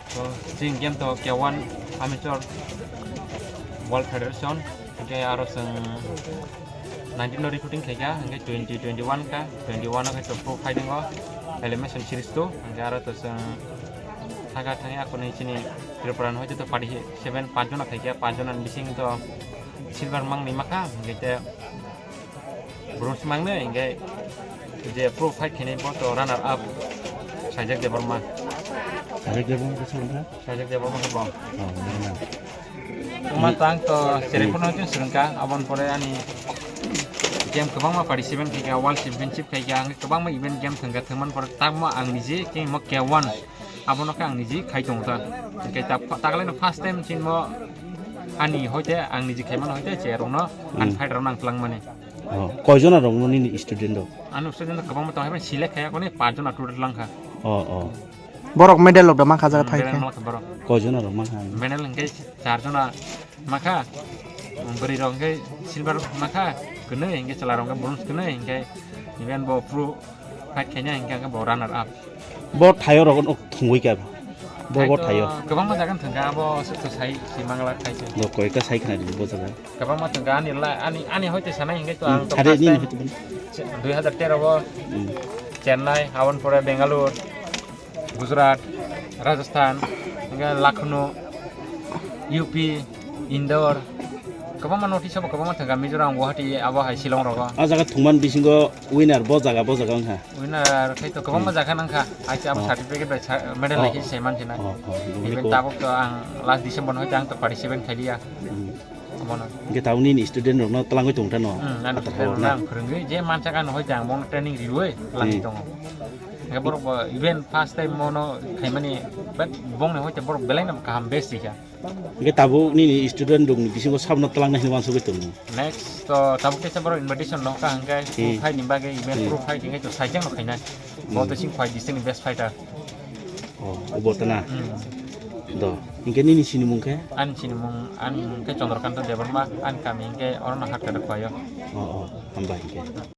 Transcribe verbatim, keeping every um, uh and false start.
So, chini game to K one Amateur World Federation, hingke aro chwng nineteen no recruiting khaikha, hingke twenty twenty-one ka, twenty-one o khe to pro fighting o elimination series two, hingke aro to chwng thangkha thangya kwnwi chini Tripura no hoite to party seven panch jona khaikha, panch jona ni bising to silver mangnwi makha, hingke te bronze mangnwi, hingke je pro fight khainai bo to runner up Sajak Debbarma. Sajak Debbarma khe songkha? Sajak Debbarma khe bo. Oh, nang. Tuma tang to cherephuno khe swrwngkha, aboni pore ani game kwbangma participant khaikha, World Championship khaikha, ang kwbangma event game thwngkha, thwngmani pore tamo ang niji khe mo K one. Abono khe ang niji khai tongo ta. Hingke ta, taklaino first time chinmo ani hoite ang niji khaimano hoite cherokno ani Hmm. fighter rokno ang twlangmani. Oh, koijona rokno nini student rok? Ani student rok kwbangma tong hai, select khaiya koni panch jona total langkha. Oh, oh. Borok medal rok da mankha jaga Hmm, thai medal khe. Mankha borok. Koijona rok mankha? Medal hingke char jona makha, bwrwi rok hingke silver makha, kwnwi hingke chwla rok hingke bronze kwnwi hingke even bo pro fight khaina hingke bo runner up. Bo thaio rok no thungwi kha. Bo, bo Hai to thaio. Kwbangma jaga thangkha, abo aswk to sai, si mangla khai se. Bo koi ka sai khna di bo jaga. Kwbangma thangkha, ani la, ani, ani hoite sanai hingke to Hmm, ang to are first nini time hoite bini? Dui hazar tero bo Hmm. Chennai, aboni pore Bangalore, Gujarat, Rajasthan, hingke Lucknow, U P, Indore, kwbangma notice abo kwbangma thangkha, Mizoram, Guwahati, abo hai Shillong rogo. Ah jaga thungmani bisingo winner bo jaga, bo jaga wngkha. Winner khai to kwbangma Hmm. Jaga nangkha. Aisa abo Oh. Certificate bai sa-, medal Oh. Hai khe sai manjina. Oh, oh, nini Even ko- tabuk to ang last December no ang to participate khailiya. Hmm. Abono. Hingke tabuk nini student rokno twlangwi tongkha no? Hmm, ani Athar student hao rokno na? Ang phwrwngwi je mansa kha no hoite ang bono training riwi twlangwi Hmm. Tongo. Hingke borok bo even first time bono khaimani, but bongni hoite borok belai no kaham best rikha. Hingke tabuk nini student rokni bisingo sabno twlangnai hinwi uansugwi tongo? Next to tabuk teisa borok invitation nokha hingke Hmm. Pro fight ni bagwi event Hmm. Pro fight hingke to saijak no khainai. Bo Hmm. To sing fight district ni best fighter. Oh, obo tana. Hmm. Do. Hingke nini sinimung khe? Ani sinimung, ani mung khe Chandrakanta Debbarma, ani kami hingke orono Hatkada Khoyo. Oh, oh, hambai hingke.